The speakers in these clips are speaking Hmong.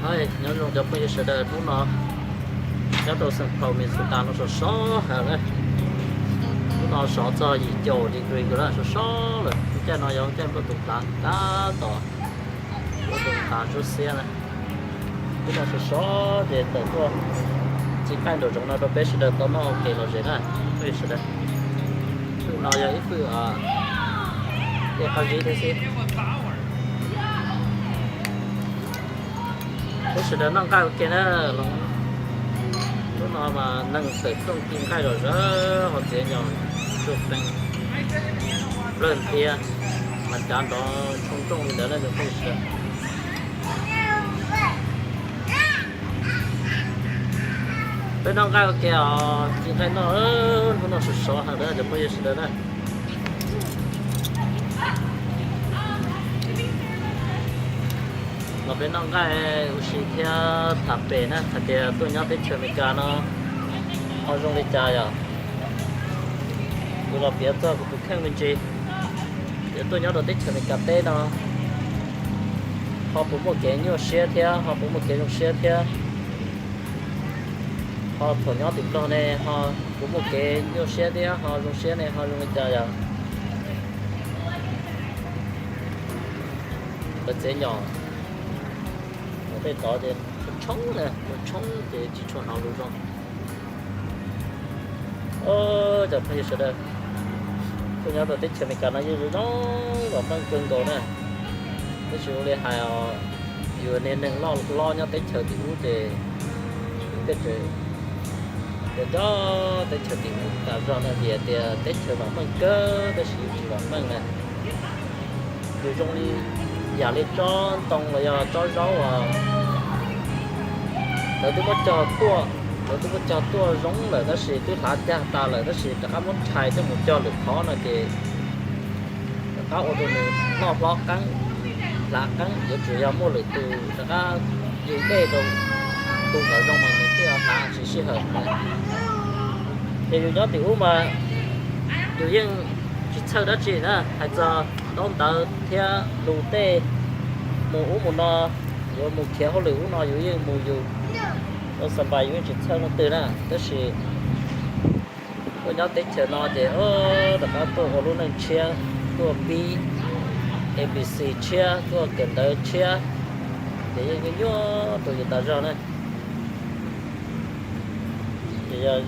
Nyob zoo cov phooj ywg sawv daws, hnub no nyob rau Saint Paul, Minnesota no sov sov heev lawm. Hnub no sov txog yim caum degree lawm, sov sov lawm. Lub caij no yog lub caij nplooj tus hlav tab tom nplooj tus hlav tsuab xiab na. Hnub no sov sov ces tawm tuaj txiv nqaij nraum zoov no rau peb sawv daws tau noj ua ke los zem na phooj ywg sawv daws. Hwj no yog ib hwj dej qab zib thiab xwb. Peb sawv daws noj nqaij ua ke na. Hnub no mas neeg tawm rooj ci nqaij zom zaws, ho txiav nyom tsuj qees nplawg ntiab, mas cav nrov tshoo rooj li ntawd na cov phooj ywg sawv daws. Peb noj nqaij ua ke os, ci nqaij noj, hnub no sov sov heev na cov phooj ywg sawv daws na. Los peb noj nqaij ua si thiab tham pem na hais tias tuaj nyob teb chaws Amelikas no ho zoo li cas yom. Kuv los piav txog kuv tus kheej me ntsis, tias tuaj nyob rau teb chaws Amelikas teb no ho puas muaj kev nyuaj siab thiab ho puas muaj kev zoo siab thiab, ho thaum nyob tim Nplog ne ho puas muaj kev nyuaj siab thiab ho zoo siab ne ho zoo li cas yom. Lawv txiav nyom, tej tod ces tshoob na, tshoob ces tsis tshua hnov lus zoo. Cov phooj ywg sawv daws, tuaj nyob rau teb chaws Amelikas no yeej zoo zoo, vam meej kawg nkaus na. Tab sis ua li hais os, yus niag neeg loj hlob nyob teb chaws tim ub ces tej tsev, cov cov teb chaws tim ub tas zog no vim tias teb chaws vam meej kawg tab sis yus tsis vam meej na. Yus zoo li yam li tsob ntoo los yog tsob zaub uas lawv twb muab cog tuaj, lawv twb muab cog tuaj zoo lawm tab sis twb hlav cag tas lawm tab sis rov qab muab rhais coj mus cog lwm qhov no ces rov qab ua rau nws loj hlob qeeb, hlav qeeb, yuav tsum yog muaj lwm tus rov qab yws dej rau tus ntawd zoo mas nws thiaj hlav tsis sij hawm. Ces yus nyob tim ub mas yus yeej tsis txhawj dab tsi na, hais txog ntaub ntawv thiab lus tej, mus ub mus no, yuav mus khiav hauj lwm ub no yus yeej mus yus, ua xas npais yus yeej tsis txhawj leej twg na. Tab sis tuaj nyob teb chaws no ces rov qab tuaj ua lub neej tshiab, tuaj pib A B C tshiab, tuaj kawm ntawv tshiab, ces yeej nyuaj nyuaj rau yus tas zog na. Ces yog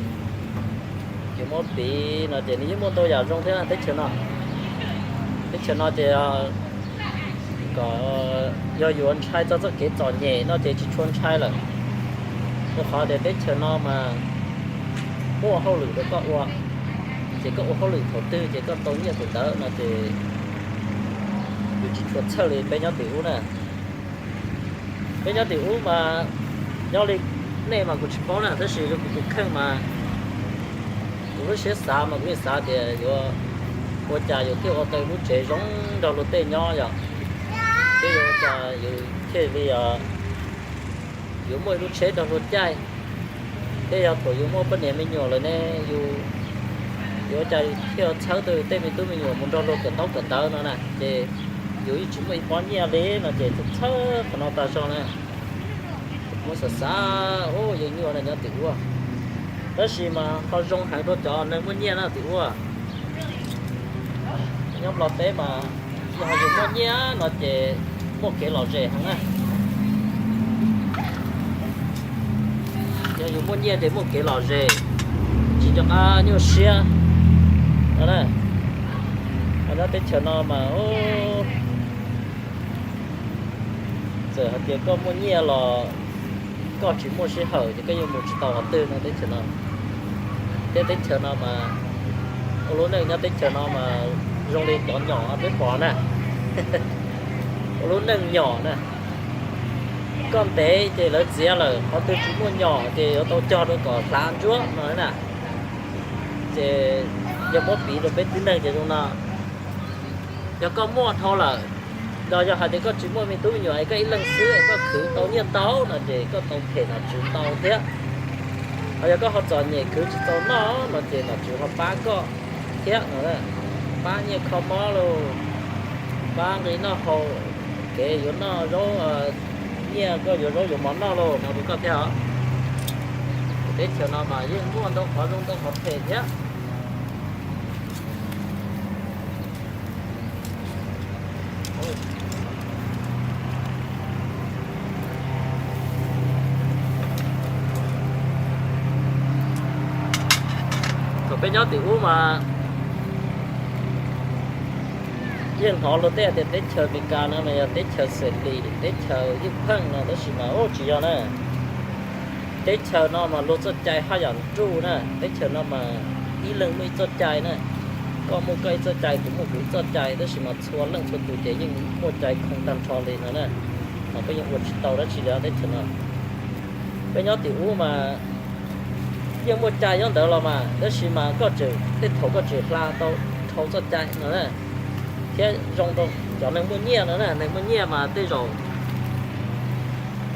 yus muab piv no ces nws yeej muaj ntau yam zoo thiab teb chaws no. Teb chaws no ces kom yog yuav ntshai txog txoj kev txom nyem no ces tsis tshua ntshai lawm. Rau qhov tias teb chaws no mas muaj hauj lwm rau koj ua, ces koj ua hauj lwm thaum twg ces koj tau nyiaj thaum ntawd no ces yus tsis tshua txhawj li peb nyob tim ub na. Peb nyob tim ub mas nyob li nej mas kuv tsis paub na, tab sis kuv tus kheej mas kuv lub siab xav mas kuv yeej xav tias yuav ua cas yus thiaj ua tau lub tsev zoo nrog luag tej nyob yom, thiab yuav ua cas yus thiaj li yuav muaj ib lub tsheb nrog luag caij, thiab yog thaum yus muaj poj niam me nyuam lawm ne, yus yuav ua cas yus thiaj txhawb tau yus tej me tub me nyuam mus nrog luag kawm ntaub kawm ntawv no na, ces yus yeej tsis muaj ib pob nyiaj li no ces txhawj txhawj qhov no tas zog na. Muab xav xav, ub, yeej nyuaj na nyob tim ub. Tab sis mas ho zoo heev rau cov neeg muaj nyiaj na tim ub. Nyob Nplog teb mas yog yus muaj nyiaj no ces muaj kev lom zem heev na. Yog yus muaj nyiaj ces muaj kev lom zem, tsis nco qab nyuaj siab. Nyob teb chaws no mas txawm hais tias koj muaj nyiaj los koj tsis muaj sij hawm ces koj yuav mus tsis tau qhov twg no teb chaws no. Thiab teb chaws no mas ua lub neej nyob teb chaws no mas zoo li cov nyom peb pom na, ua lub neej nyom na. Koj ntev ces lawv txiav lawm, qhov twg tsis muaj nyom ces yuav tau cog rau kom hlav ntsuab no na. Ces yog muab piv rau peb tib neeg ces zoo no, yog koj muaj dhau lawm, los yog hais tias koj tsis muaj me tub me nyuam es koj ib leeg xwb es koj khwv tau nyiaj ntau no ces koj tau them nom tswv ntau thiab. Ho yog koj ho txom nyem khwv tsis txaus noj no ces nom tswv ho pab koj thiab no, pab nyiaj kho mob los, pab nqi noj haus, kev yuav noj zaub, Nyiaj koj yuav zaub yuav mov noj lauj no rau koj thiab os. Teb chaws no mas yeej muaj ntau qhov zoo ntau qhov phem thiab. Thaum peb nyob tim ub mas yeej hnov luag tej tias teb chaws Amelikas no mas yog teb chaws xeem lis, teb chaws ywj pheej no, tab sis mas ub tsis yog na. Teb chaws no mas luag txoj cai haj yam nruj na, teb chaws no mas ib leeg muaj ib txoj cai na. Koj muaj koj ib txoj cai, kuv muaj kuv ib txoj cai, tab sis mas txhua leej txhua tus ces yeej muaj cai khoo tag nrho li no na. Mas peb yeej ua tsis tau dab tsi li teb chaws no. Peb nyob tim ub mas yeej muaj cai nyob ntawd los mas, tab sis mas koj tseem tej thaum koj tseem hla tau dhau txoj cai no na. Thiab zoo rau cov neeg muaj nyiaj no na, neeg muaj nyiaj mas tej zaum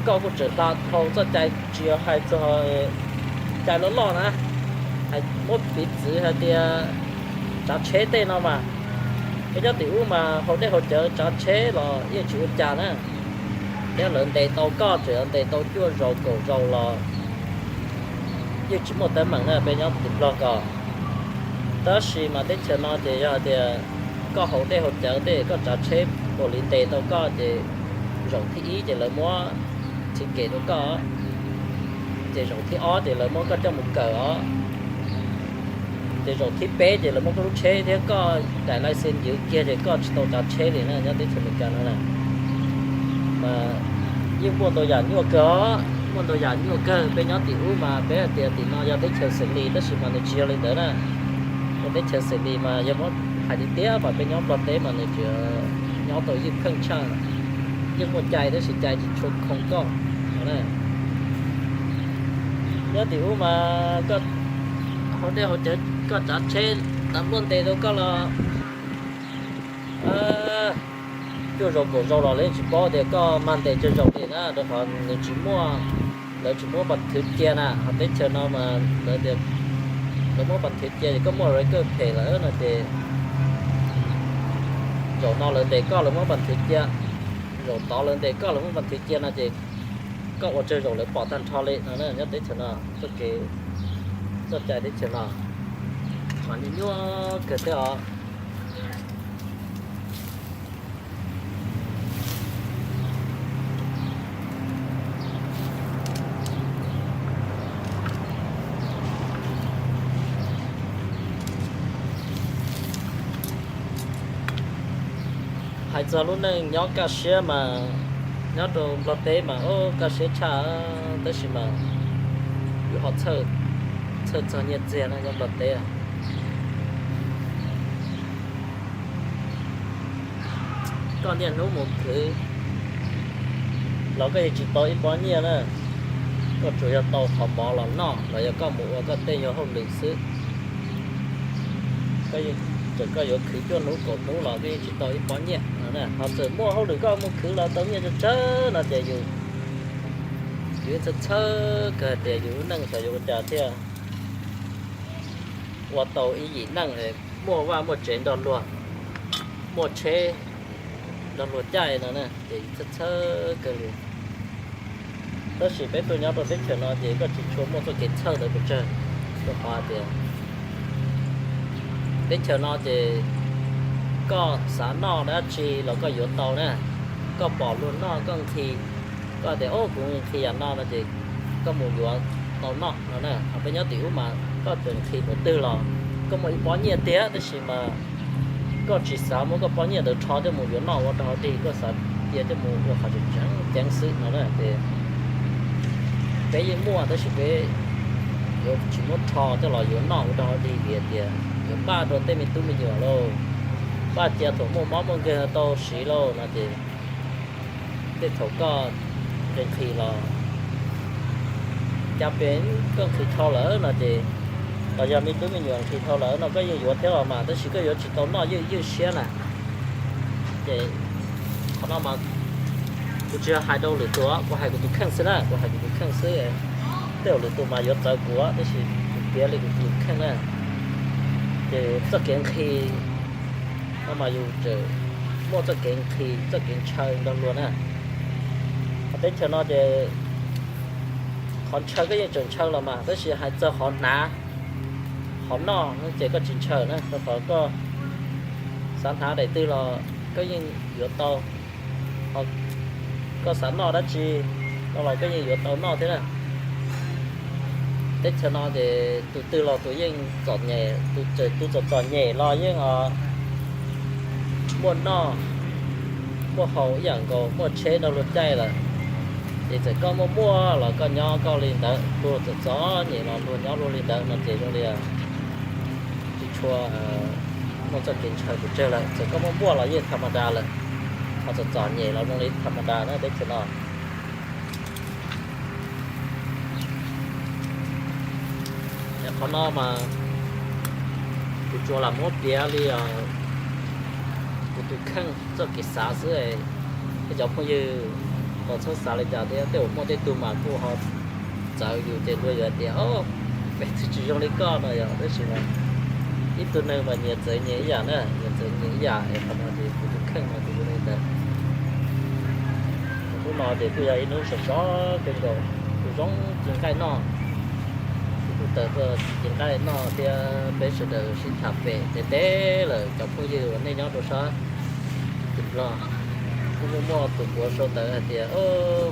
koj kuj tseem hla dhau txoj cai, tsis yog hais txog cai loj loj na, hais muab piv txwv hais tias tsav tsheb tej no mas, peb nyob tim ub mas haus dej haus cawv tsav tsheb los yeej tsis ua cas na. Thiab lawv ntes tau koj, tseem ntes tau cuaj zaus kaum zaus los yeej tsis muaj teeb meem na, peb nyob tim Nplog ko. Tab sis mas teb chaws no ces yog hais tias koj haus dej haus cawv tej, koj tsav tsheb ua li ntes tau koj ces zaum thib ib ces lawv muab txiv kev rau koj, ces zaum thib ob ces lawv muab koj coj mus kawm os, ces zaum thib peb ces lawv muab koj lub tsheb thiab koj daim license ywv kiag ces koj tsis tau tsav tsheb li na, nyob teb chaws Amelikas no na. Mas yeej muaj ntau yam nyuaj kawg os, muaj ntau yam nyuaj kawg. Peb nyob tim ub mas peb hais tias tim no yog teb chaws xeem lis, tab sis mas nws tsis yog li ntawd na. Yog teb chaws xeem lis mas yog muab hais tiag tiag mas peb nyob Nplog teb mas nws tseem nyob tau ywj pheej tshaj, yeej muaj cai tab sis cai tsis tshua khoo koj no na. Nyob tim ub mas koj haus dej haus cawv, koj tsav tsheb, lawv muab ntes rau koj los cuaj zaus kaum zaus los lawv yeej tsis paub tias koj mag ntes tsawg zaus li na, rau qhov nws tsis muaj, lawv tsis muab npas thwv cia na. Ho teb chaws no mas lawv tias lawv muab npas thwv cia ces koj muaj record phem lawm no ces zaum no lawv ntes koj lawv muab npas thwv cia, zaum tod lawv ntes koj lawv muab npas thwv cia no ces koj ua tsawg zaus lawv pom tag nrho li no na. Nyob teb chaws no txoj kev, txoj cai teb chaws no mas nyuaj nyuaj kawg thiab os. Hais txog lub neej nyob kaj siab mas nyob rau Nplog teb mas ub kaj siab tshaj, tab sis mas yus ho txhawj txog nyiaj txiag na nyob Nplog teb. Koj niaj hnub mus khwv los koj yeej tsis tau ib pob nyiaj na, koj tsuas yog tau qhov mov los noj los yog koj mus ua koj tej nyuag hauj lwm xwb. Koj yuav khwv cuaj hnub kaum hnub los koj yeej tsis tau ib pob nyiaj no na, ho txawm muaj hauj lwm koj mus khwv los tau nyiaj tsawg tsawg no ces yus, yus txhawj txhawj kawg tias yus lub neej xyov yuav ua cas thiaj ua tau ib yim neej, muaj vaj muaj tsev nrog luag, muaj tsheb nrog luag caij no na ces yus txhawj txhawj kawg li. Tab sis peb tuaj nyob rau teb chaws no ces koj tsis tshua muaj txoj kev txhawj ntawd pes tsawg, rau qhov hais tias teb chaws no ces koj xav noj dab tsi los koj yuav tau na. Koj pom luag noj koj nqhis, koj tias o kuv nqhis yam no no ces koj mus yuav tau noj no na. Ho peb nyob tim ub mas koj txawm nqhis qhov twg los koj muaj ib pob nyiaj tiag, tab sis mas koj tsis xav muab koj pob nyiaj ntawd rho coj mus yuav noj ua rau hav dig, koj xav cia coj mus ua qhov tseem tseem ceeb xwb no na. Ces peb yeej muaj tab sis peb yuav tsis muab rho coj los yuav noj ua rau hav dig vim tias yuav npaj rau tej me tub me nyuam lauj, npaj cia thaum muaj mob muaj nkeeg tau siv lauj no ces tej thaum koj nqhis los cas pem koj nqhis dhau lawm no ces, los yog me tub me nyuam nqhis dhau lawm no koj yeej yuav thiab los mas, tab sis koj yuav tsis tau noj ywj ywj siab na. Ces qhov no mas kuv tsis yog hais rau lwm tus, kuv hais kuv tus kheej xwb na, kuv hais kuv tus kheej xwb. Tej zaum lwm tus mas yuav txawv kuv, tab sis kuv piav li kuv tus kheej na. Ces txoj kev nqhis no mas yus tseem muaj txoj kev nqhis txoj kev ntshaw nrog luag na. Qhov Teb chaws no ces qhov ntshaw koj yeej tseem ntshaw los mas, tab sis hais txog qhov hnav, qhov noj no ces koj tsis ntshaw na, rau qhov koj xav hnav daim twg los koj yeej yuav tau, koj xav noj dab tsi no los koj yeej yuav tau noj thiab na. Teb chaws no ces tus twg los tus yeej txom nyem, tus txom txom nyem los yeej muaj noj muaj haus ib yam nkaus, muaj tsheb nrog luag caij lawm. Ces txawm koj muaj muaj los koj nyob koj li ntawd, luag txom txom nyem los luag nyob luag li ntawd no ces zoo li tsis tshua muaj txoj kev ntshaw pes tsawg lawm. Txawm koj muaj muaj los yeej tham ma da lawm, ho txom txom nyem los zoo li tham ma da na teb chaws no. Qhov no mas kuv tsuas lam muab piav li kuv tus kheej txoj kev xav xwb. Peb cov phooj ywg los txhob xav li cas thiab, tej uas muaj tej tug mas kuj ho txawv yus ces luag yuav hais tias, o, peb twb tsis zoo li koj no yog, tab sis mas ib tug neeg mas nyias txawv nyias ib yam na, nyias txawv nyias ib yam es qhov no ces kuv tus kheej no kuv zoo li ntawd. Hnub no ces kuj yog ib hnub sov sov kawg nkaus, kuj zoo ci nqaij noj, kuv kuj tawm tuaj ci nqaij noj thiab peb sawv daws sib tham pem ntev ntev lawm cov phooj ywg uas nej nyob rau sab tim Nplog. Kuj muaj muaj tus puav sau ntawv hais tias,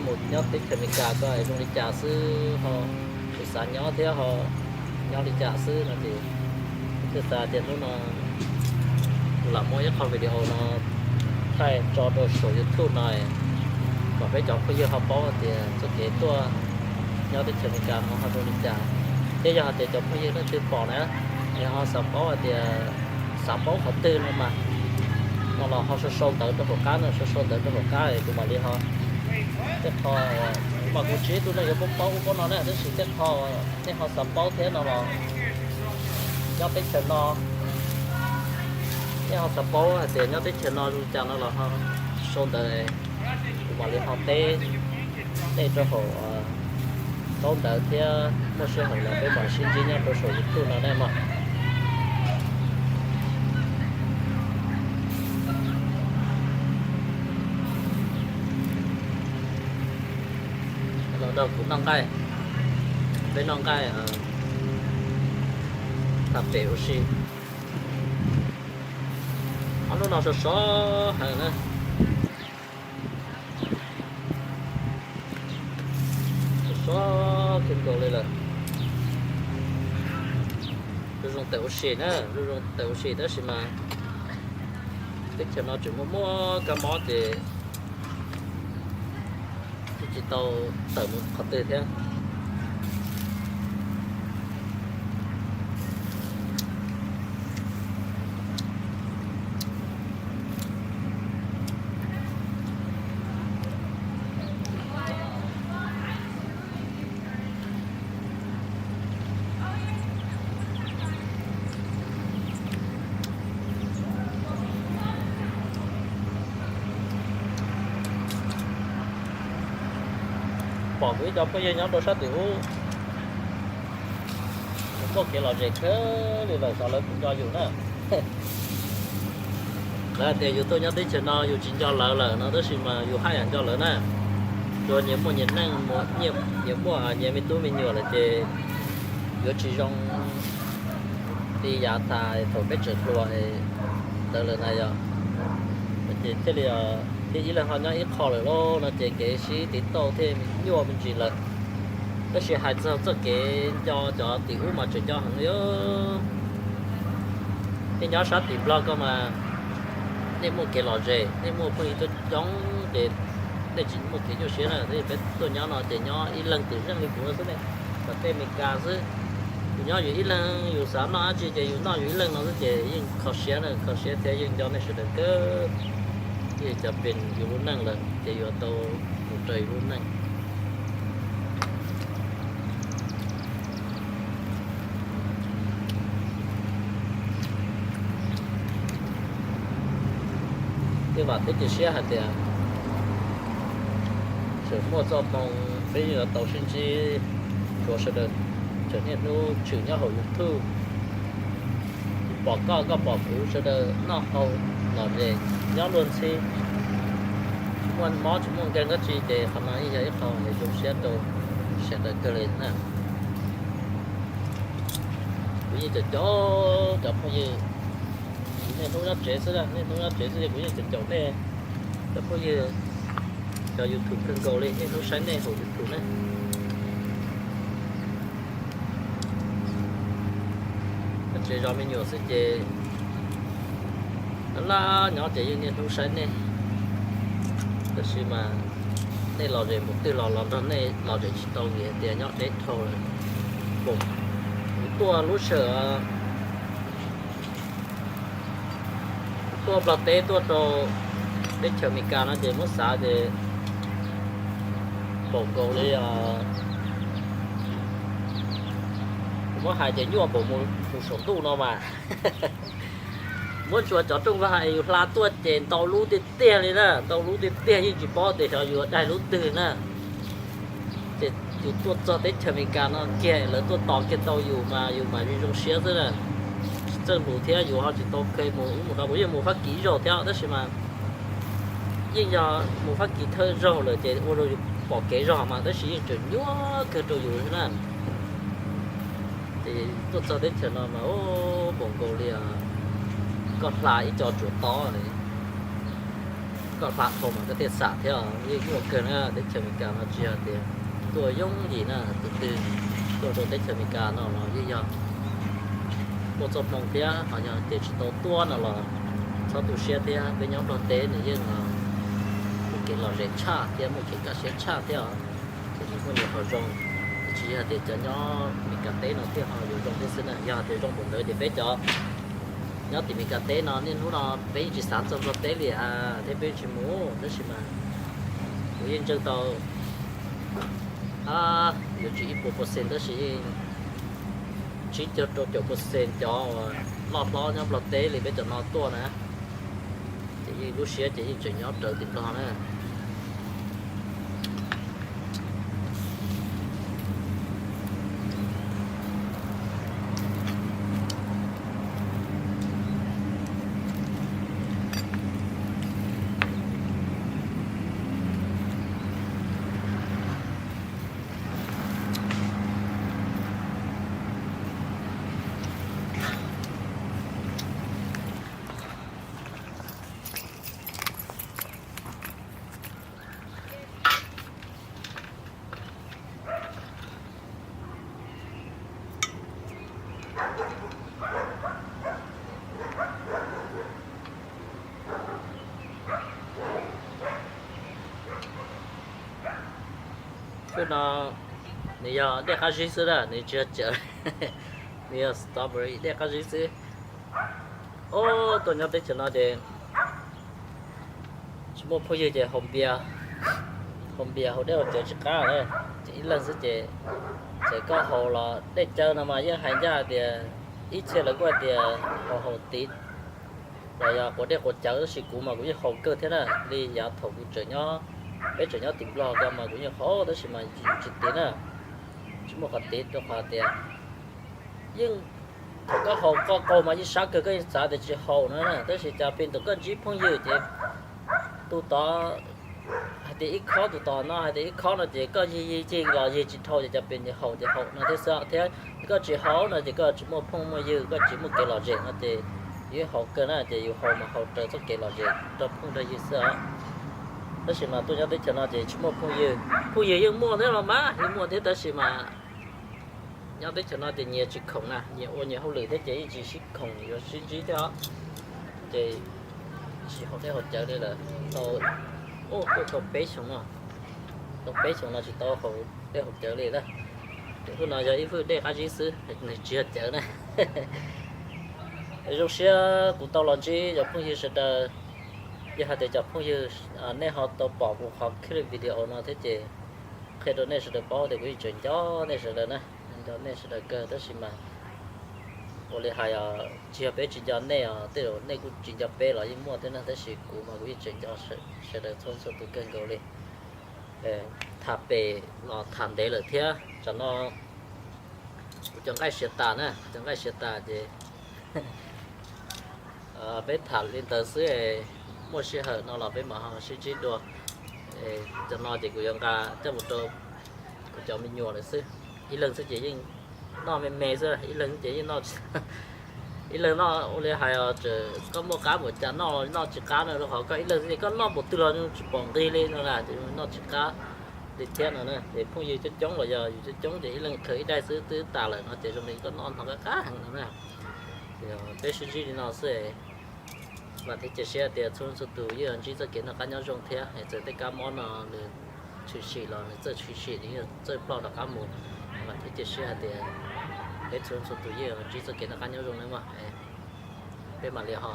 mus nyob teb chaws Amelikas koj zoo li cas xwb ho, tsis xav nyob thiab ho, nyob li cas xwb no ces kuv thiaj xav tias hnub no kuv lam muab ib qho video no thaij tso rau saum YouTube no kom peb cov phooj ywg ho paub hais tias txoj kev tuaj nyob teb chaws Amelikas no ho zoo li cas. Thiab yog hais tias cov phooj ywg leej twg pom na, es ho xav paub hais tias xav paub qhov twg no mas, no los ho sau sau ntawv rau hauv qab no, sau sau ntawv rau hauv qab es kuv mam li ho, tej qho, kuv mas kuv tsis yog ib tug neeg yuav paub paub ub paub no na, tab sis tej qho nej ho xav paub thiab no los nyob teb chaws no, nej ho xav paub hais tias nyob teb chaws no zoo li cas no los ho sau ntawv, kuv mam li ho teb nej rau hauv ntaub ntawv thiab muaj sij hawm los peb mam sib ntsib nyob rau saum YouTube no nej mog. Los nrog kuv noj nqaij, peb noj nqaij tham pem ua si. Ob hnub no sov sov heev na, sov sov kawg nkaus li lawm. Zoo zoo tawm ua si na, zoo zoo tawm ua si tab sis mas teb chaws no tseem muaj muaj kab mob ces twb tsis tau tawm mus qhov twg thiab. Pom kuv ib co phooj ywg nyob rau sab tim ub, kuv muaj kev lom zem kawg li lawm xyov lawv puas nco yus na. Lawv hais tias yus tuaj nyob teb chaws no yus tsis nco lawv lawm no tab sis mas yus haj yam nco lawv na. Tsuas nyias muaj nyias neej, nyias muaj nyias me tub me nyuam lawm ces yuav tsis zoo li yav tas thaum peb tseem hluas ntawd lawm na yog. Ces thiaj li thiaj ib leeg ho nyob ib qho lawm lauj no ces kev sib tiv tauj thiaj nyuaj me ntsis lawm. Tab sis hais txog txoj kev nco cov tim ub mas tseem nco heev li. Nej nyob sab tim Nplog ko mas nej muaj kev lom zem, nej muaj phooj ywg coob coob ces nej tsis muaj kev nyuaj siab na. Tab sis peb tuaj nyob no ces nyob ib leeg twm zeej li kuv xwb ne, tom tej Amelikas xwb. Yus nyob yus ib leeg, yus xav noj dab tsi ces yus noj yus ib leeg no xwb ces yeej kho siab na, kho siab thiab yeej nco nej sawv daws kawg. Cov pem yus lub neej lawm ces yuav tau mus raws yus lub neej. Tej vam thiab cia siab hais tias tseem muaj txoj hmoo peb yuav tau sib ntsib dua sawv daws, tseem niaj hnub tshwm nyob hauv YouTube. Pom koj, koj pom kuv, sawv daws noj haus lom zem nyob luag ntxhi. Mob tsis muaj nkeeg dab tsi ces qhov no yeej yog ib qho zoo siab rau sawv daws kawg li na. Kuv yeej caum caum cov phooj ywg, kuv niaj hnub nyob tsev xwb, niaj hnub nyob tsev xwb kuv yeej caum caum nej cov phooj ywg, cov YouTube kawg nkaus li, niaj hnub saib nej hauv YouTube ne. Nyob tsev zov me nyuam xwb ces laj laj nyob ces yeej niaj hnub saib nej, tab sis mas nej lom zem npaum twg los los nrog nej lom zem tsis tau vim hais tias nyob deb dhau lawm. Kuv tuaj lub sij hawm tuaj Nplog teb tuaj rau teb chaws Amelikas no ces muab xav ces npaum nkaus li, kuv muab hais ces nyuaj npaum mus saum ntuj no mas. Muab ntsuas cov rooj vag es yus hla tuaj ces ntau lub tiag tiag li na, ntau lub tiag tiag yeej tsis paub tias xyov yus daig lub twg na. Ces yus tuaj txog teb chaws Amelikas no kiag lawv tuaj tos kiag tau yus mas yus mam li zoo siab xwb na. Tsis txawj lus thiab yus ho tsis tau kheev mus ub mus no, kuv yeej mus Fab Kis ib zaug thiab tab sis mas yeej yog mus Fab Kis thawj zaug lawm ces ua rau yus pom kev zog mas tab sis yeej tseem nyuaj kawg rau yus thiab na. Ces tuaj txog teb chaws no mas npaum nkaus li koj hla ib co tsuas tob, koj hla dhau mas koj thiaj xam thiab. Yeej nyuaj kawg na, teb chaws Amelikas no tsis yog tias tuaj yooj yim na, tus twg tuaj rau teb chaws Amelikas no los yeej yog muaj txoj hmoo thiab, ho yog tias tsis tau tuaj no los txhob tu siab thiab. Peb nyob Nplog teb nws yeej muaj kev lom zem tshaj thiab muaj kev kaj siab tshaj thiab os. Ces nws muaj nws qhov zoo, tsis yog tias cov nyob Amelikas teb no thiaj ho yuav zoo thiab xwb na. Yog tias zoo npaum ntawd ces peb cov nyob tim Amelikas teb no niaj hnub no peb yeej tsis xav txog Nplog teb li thiab peb tsis mus, tab sis mas kuv yeej ntseeg tau yuav tsis ib puas percent tab sis yeej tsib caug rau caum percent cov uas loj hlob nyob Nplog teb li peb cov no tuaj na, ces yeej lub siab ces yeej tseem nyob rawv tim Nplog na. Twb no nws yog dej qab zib xwb na, nws tsis yog cawv, nws yog strawberry dej qab zib xwb. Ob, tuaj nyob teb chaws no ces tsis muaj phooj ywg ces haus npias, haus npias haus dej haus cawv tsis qab na, ces ib leeg xwb ces txawm koj haus los dej cawv no mas yeej hais ncaj tias ib txhia lawv kuj hais tias haus haus tid los yog quav dej quav cawv, tab sis kuv mas kuv yeej haus kawg thiab na. Li yav thaum kuv tseem nyob, peb tseem nyob tim Nplog ko mas kuv yeej haus tab sis mas yus tsis tid na, tsis muaj qhov tid rau qhov tias yeej thaum koj haus koj qaug mas yeej sab kawg, koj yeej xav tias tsis haus no na, tab sis cas pem tus koj ntsib phooj ywg ces tus tod hais tias ib khob, tus tod no hais tias ib khob no ces koj yig yig yig los yig tsis dhau ces cas pem ces haus ces haus no thiab xwb thiab. Koj tsis haus no ces koj tsis muaj phooj muaj ywg, koj tsis muaj kev lom zem no ces yus haus kawg na, ces yus haus mas haus raws txoj kev lom zem rau phooj rau ywg xwb os. Tab sis mas tuaj nyob teb chaws no ces tsis muaj phooj ywg, phooj ywg yeej muaj thiab los mas yeej muaj thiab tab sis mas nyob teb chaws no ces nyias tsis khoom na, nyias ua nyias hauj lwm thiab ces yeej tsis sib khoom yuav sib ntsib thiab os. Ces tsis haus dej haus cawv li lawm tau, tuaj tau peb xyoos no, tau peb xyoos no tsis tau haus dej haus cawv li lawm. Ces hwj no yog ib hwj dej qab zib xwb, nws tsis yog cawv na. Zoo siab kuv tau los ntsib cov phooj ywg sawv daws. Yog hais tias cov phooj ywg nej ho tau pom kuv qhov clip video no thiab ces qhia rau nej sawv daws paub tias kuv yeej tseem nco nej sawv daws na, nco nej sawv daws kawg tab sis mas ua li hais tsis yog peb tsis nco nej os, tej zaum nej kuj tsis nco peb los yeej muaj thiab na, tab sis kuv mas kuv yeej tseem nco sawv daws txhua txhua tus kawg nkaus li. Tham pem los tham ntev lawm thiab, tsam no kuv cov nqaij siav tas na, kuv cov nqaij siav tas ces peb tham li ntawd xwb, muaj sij hawm no los peb mam ho sib ntsib dua. Cov no ces kuv yuav nqa coj mus rau kuv cov me nyuam lawm xwb. Ib leeg xwb ces yeej noj me me xwb, ib leeg ces yeej noj, ib leeg noj ua li hais os, koj muaj qab npaum cas noj los noj tsis qab no, rau qhov koj ib leeg xwb ces koj noj npaum twg los tsis pom nqi li no na, ces noj tsis qab li thiab no na. Ces phooj ywg coob coob los yog yus coob coob ces ib leeg khaws ib daim xwb twb tas lawm no ces zoo li koj noj hnov qab qab heev no na. Ces peb sib ntsib li no xwb. Vam thiab cia siab tias txhua leej txhua tus yeej yuav ntsib txoj kev noj qab nyob zoo thiab, es txawm tej kab mob no nws tshwm sim los nws txawj tshwm sim, nws yeej txawj ploj rov qab mus. Vam thiab cia siab hais tias peb txhua leej txhua tus yeej yuav ntsib txoj kev noj qab nyob zoo nawb mog. Peb mam li ho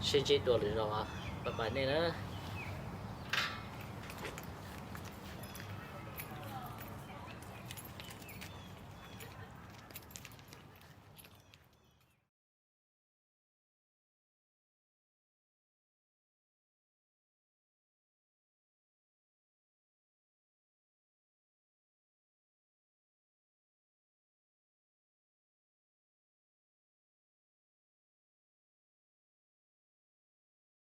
sib ntsib dua lwm zaus, bye bye nej na.